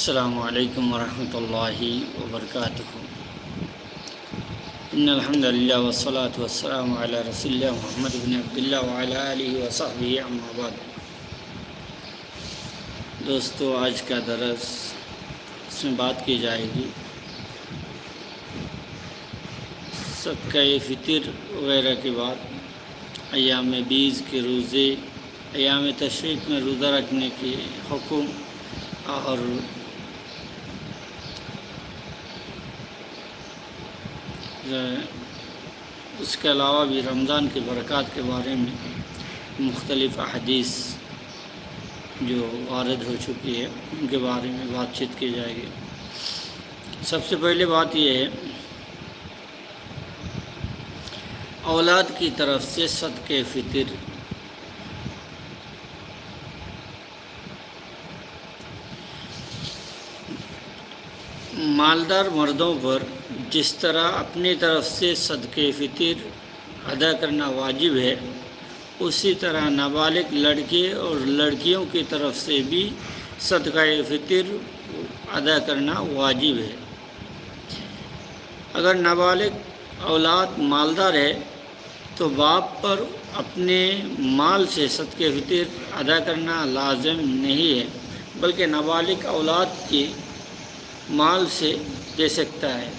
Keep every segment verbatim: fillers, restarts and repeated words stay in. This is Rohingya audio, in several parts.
السلام عليكم ورحمة الله وبركاته. إن الحمد لله والصلاة والسلام على رسول الله محمد بن عبد الله وعلى آله وصحبه، أما بعد. دوستو، آج کا درس، اس میں بات کی جائے گی صدقہ فطر وغیرہ کے بعد ایام بیض کے روزے، ایام تشریق میں روزہ رکھنے کے حکم اور اس کے علاوہ بھی رمضان کے برکات کے بارے میں مختلف احادیث جو وارد ہو چکی ہے، ان کے بارے میں بات چیت کی جائے گی۔ سب سے پہلے بات یہ ہے، اولاد کی طرف سے صدقہ فطر۔ مالدار مردوں پر جس طرح اپنی طرف سے صدقہ فطر ادا کرنا واجب ہے، اسی طرح نابالغ لڑکے اور لڑکیوں کی طرف سے بھی صدقہ فطر ادا کرنا واجب ہے۔ اگر نابالغ اولاد مالدار ہے، تو باپ پر اپنے مال سے صدقہ فطر ادا کرنا لازم نہیں ہے، بلکہ نابالغ اولاد کے مال سے دے سکتا ہے۔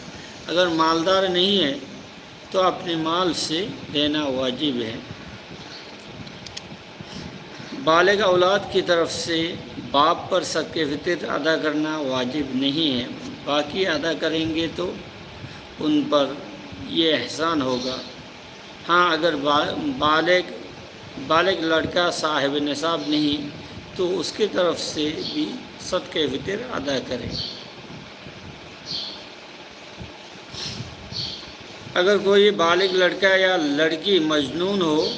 اگر مالدار نہیں ہے، تو اپنے مال سے دینا واجب ہے۔ بالغ اولاد کی طرف سے باپ پر صدقہ فطر ادا کرنا واجب نہیں ہے، باقی ادا کریں گے تو ان پر یہ احسان ہوگا۔ ہاں، اگر با-، بالغ، بالغ لڑکا صاحب نصاب نہیں، تو اس کی طرف سے بھی صدقہ فطر ادا کریں۔ اگر کوئی بالغ لڑکا یا لڑکی مجنون ہو،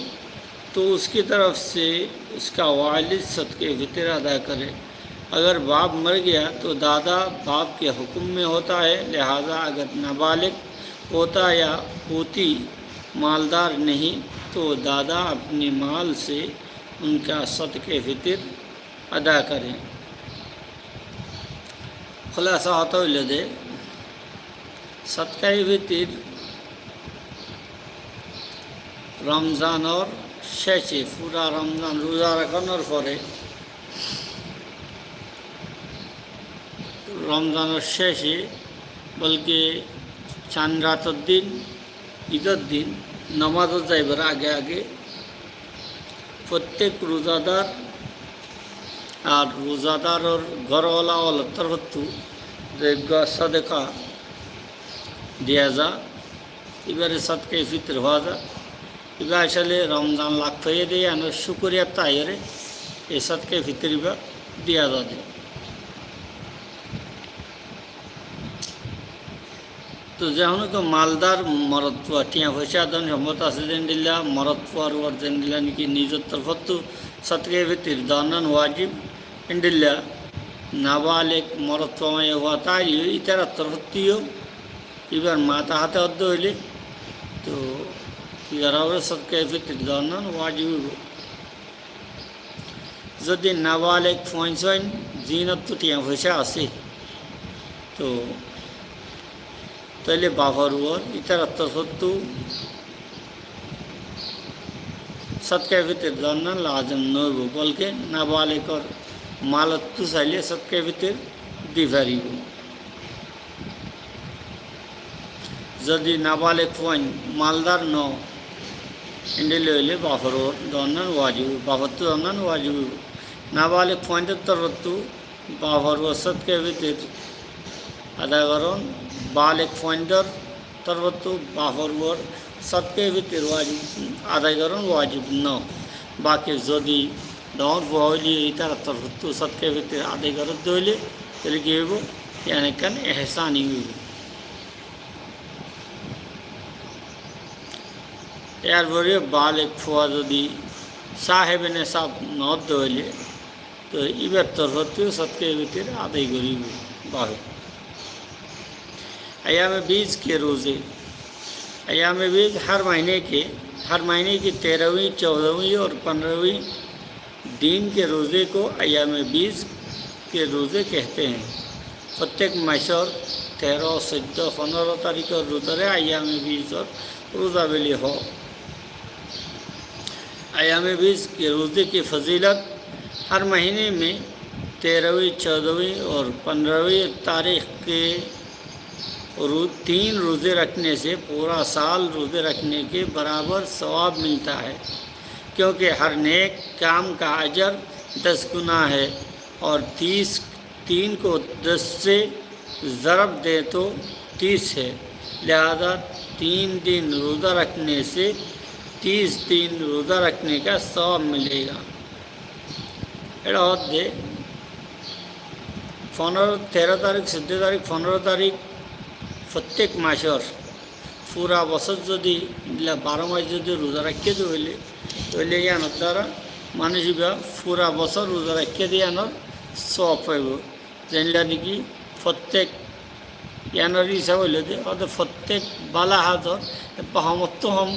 تو اس کی طرف سے اس کا والد صدقہ فطر ادا کرے۔ اگر باپ مر گیا، تو دادا باپ کے حکم میں ہوتا ہے، لہذا اگر نابالغ پوتا یا پوتی مالدار نہیں، تو دادا اپنے مال سے ان کا صدقہ فطر ادا کریں۔ خلاصہ ہوتا ہو لے دے، صدقہ فطر رمضانر شیشے، پورا رمضان روزہ رکھانر پرے، رمضانر شیشے، بلکہ چاند راتر دن، عیدر دن نمازت جائیبار آگے آگے প্রত্যেক রোজাদার আর রোজাদারর ঘরওয়ালা অকলর তরফত্তু যে গ-, সদকা দিয়া যা, ইবারে সদকায়ে ফিতর হওয়া যা। ইবা আসলে রমজান লাগ পাইয়ে দে, আনার শুকরিয়া তাইরে এই সদকায়ে ফিতর ইবা দিয়া যা দে। তো যেহন কেউ মালদার মরদফুয়া, টিয়া পয়সা ধন সম্পদ আছে যেন্ডিল্লা, মরদফুয়ার উপর যেন্ডিল্লা নাকি নিজর তরফত্তু সদকায়ে ফিতর দেওয়ান ওয়াজিব, এন্ডিল্লা নাবালেগ মরদফুয়া মাইয়াফুয়া তাইলে ইতারার তরফত্তুও ইবার মাতা হাতে অর্ধ হইলে, তো ইবার আবার সদকায়ে ফিতর দেওয়ান ওয়াজিব হইব। যদি নাবালেগ ফুয়াইন সুয়াইন জিনত্তু টিয়া পয়সা আছে, তো তাইলে বাফর উপর ইতারার তরফত্তু সদকায়ে ফিতর দেওয়ান লাজেম নইব, বলকে নাবালেগর মালত্তু চাইলে সদকায়ে ফিতর দি ফারিব। যদি নাবালেগ ফুয়াইন মালদার ন, এন্ডিল্লা অইলে বাফর উপর দেওয়ান ওয়াজিব, বাফত্তু দেওয়ান ওয়াজিব। নাবালেগ ফুয়াইনর তরফত্তু বাফর উপর সদকায়ে ফিতর আদায় করন, বালেগ ফুয়াইনর তরফত্তু বাফর উপর সদকায়ে ফিতর ওয়াজিব, আদায় করন ওয়াজিব ন। বাকি যদি ডর ফুয়া অইলে ইতারার তরফত্তু সদকায়ে ফিতর আদায় করতে অইলে, তাইলে কি হইব? ইয়ান একখান এহসানি হইব। এরপরে বালেগ ফুয়া যদি সাহেব নেশাব নদ অইলে, তো ইবার তরফত্তুও সদকায়ে ফিতর আদায় করিব বাফে। ایام بیض کے روزے۔ ایام بیض ہر مہینے کے، ہر مہینے کی تیرہویں، چودہویں اور پندرہویں دن کے روزے کو ایام بیض کے روزے کہتے ہیں۔ Fottek macór teró, soiddó, fonóro tarikór ruzare aiyáme bízor ruza buli hoó. ایام بیض کے روزے کی فضیلت: ہر مہینے میں تیرہویں، چودہویں اور پندرہویں تاریخ کے رو-، تین روزے رکھنے سے پورا سال روزے رکھنے کے برابر ثواب ملتا ہے، کیونکہ ہر نیک کام کا اجر دس گنا ہے اور تیس، تین کو دس سے ضرب دیں تو تیس ہے، لہذا تین دن روزہ رکھنے سے تیس دن روزہ رکھنے کا ثواب ملے گا۔ Eçé hoódde fonóro, teró tarík, soiddó tarík, fonóro tarík fottek macór fura bosór zodi, endilla baró mac zodi ruza raikké de óile, tóile yíanor duara manúic íba fura bosór ruza raikké de yíanor sóob faibó. Zeéndilla niki fottek, yíanor hísab óilde, óde fottek bála házor ebba homottú hom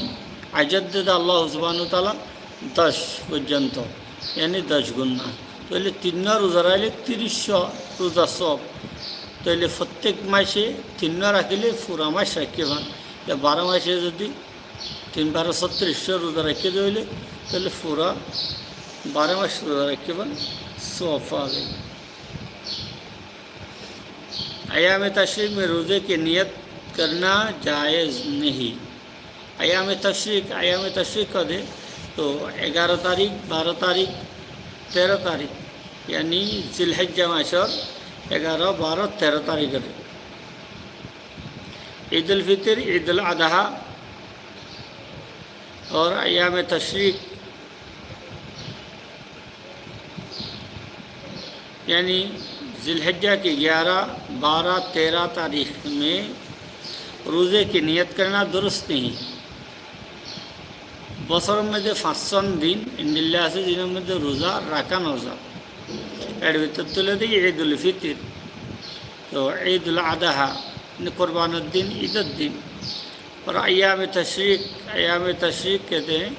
ajor de Allah subhanahu wa taala doc foijjonto, yáni doc guna. Tóile tinnúa ruza raikle tiríccúa ruzar sóob. Tóile fottek mace tinnúa rakíle fura mac raikké fán. Te baró mace zodi tin baró sóttiríccúa ruza raikké de óile, tóile fura baró mac ruza raikké fán sóob faa zaibo. ایام تشریق میں روزے کی نیت کرنا جائز نہیں۔ ایام تشریق، ایام تشریق kóde, to egaró tarík, baró tarík, teró tarík, yáni Zilhijja macór egaró, baró, teró tarík óre. عید الفطر، عید الاضحی اور ایام تشریق یعنی ذوالحجہ کی گیارہ، بارہ، تیرہ تاریخ میں روزے کی نیت کرنا درست نہیں۔ Bosóror moiddé fañssán din endilla asé, zinor moiddé ruza raká no za. Er bútottu óilde Idul Fitir, to Idul Adha, mane kurbanir din, Idor din. Ar aiyáme tashrík, aiyáme tashrík kehte hain,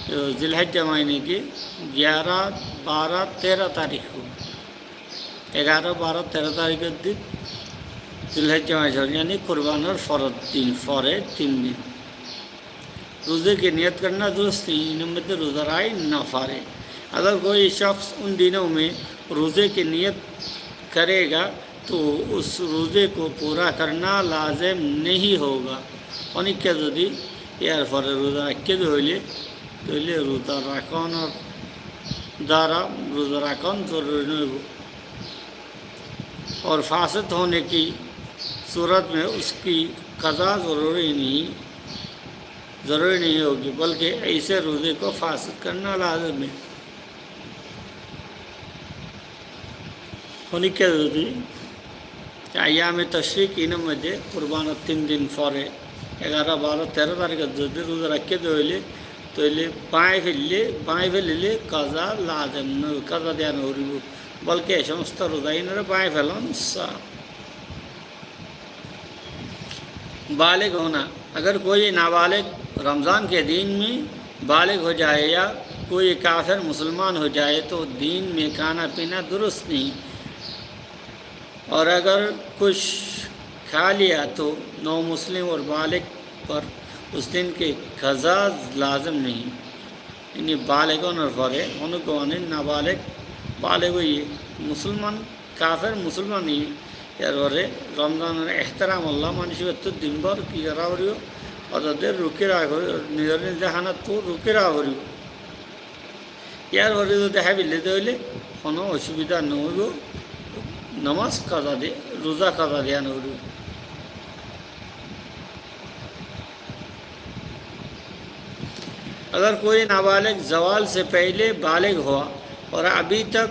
to Zilhijja mahine ki giyara, bara, tera tarikh ko, egaro, bara, tera tarikh or din Zilhijja mahine, yani kurbanir forer din, fore tin din. Ruze ki niyat karna durust nahi, inor moiddhe ruza raká no fare. Agar koi shakhs un dino mein ruze ki niyat karega, to us ruze ko pura karna lazim nahi hoga. Onikka zodi yar fore ruza raikké de óile, tóile ruza rakánor duara ruza rakán zoruri no óibo. Ar fasid hone ki surat mein uski qaza zoruri nahi, zoruri nahi hogi, balki aise ruze ko fasid karna lazim hai. Onikka zodi aiyáme tashrík inor moiddhe kurbanir tin din fore, egaro, bara, tera tarikh ot zodi ruza raikké de óile, tóile báñgi felaile, báñgi felaile qaza lazim no, qaza diya no foribo, balki e somosto ruza inore báñgi felon sa. بالغ ہونا، اگر کوئی نابالغ رمضان کے دن میں بالغ ہو جائے یا کوئی کافر مسلمان ہو جائے تو دن میں کھانا پینا درست نہیں، اور اگر کچھ کھا لیا تو نومسلم اور بالغ پر اس دن کی قضا لازم نہیں۔ Ini baleg ónor fore, onó gó mane nabaleg, baleg óiye, musolman, kafer musolman óiye, yar fore Romzanor ehteram olla manúic íbattú din bór ki gora foribo, ótode ruki raká foribo, nizor nize hánattú ruki raká foribo. Yar fore zodi hái felaile de óile honó osubida no óibo, nomaz kaza de, ruza kaza diya no foribo. اگر کوئی نابالغ زوال سے پہلے بالغ ہوا اور ابھی تک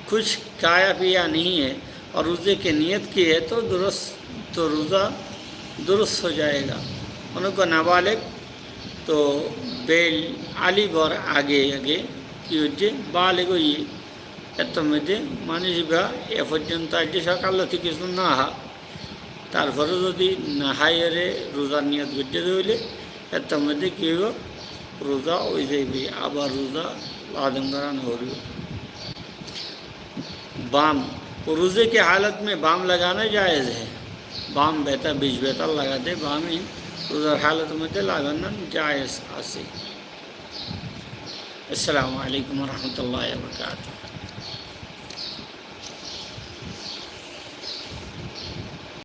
کچھ کھایا پیا نہیں ہے اور روزے کی نیت کی ہے تو درست، تو روزہ درست ہو جائے گا۔ Onó gó nabaleg, to bel ali bor age age ki óiye, baleg óiye, ettór moiddhe manúic íba e foijjonto aijje sokal lóti kessú no há, tarfore zodi no háiyore ruzar niyot goijje de óile, ettór moiddhe ki óibo? Ruza ói zaibo, abar ruza lazem gora no foribo. Bam, روزے کی حالت میں بام لگانا جائز ہے۔ بام بیتا، بیچ بیتا لگاتے، بام روزار حالت میں تے لگانا جائز آسے۔ السلام علیکم ورحمۃ اللہ وبرکاتہ۔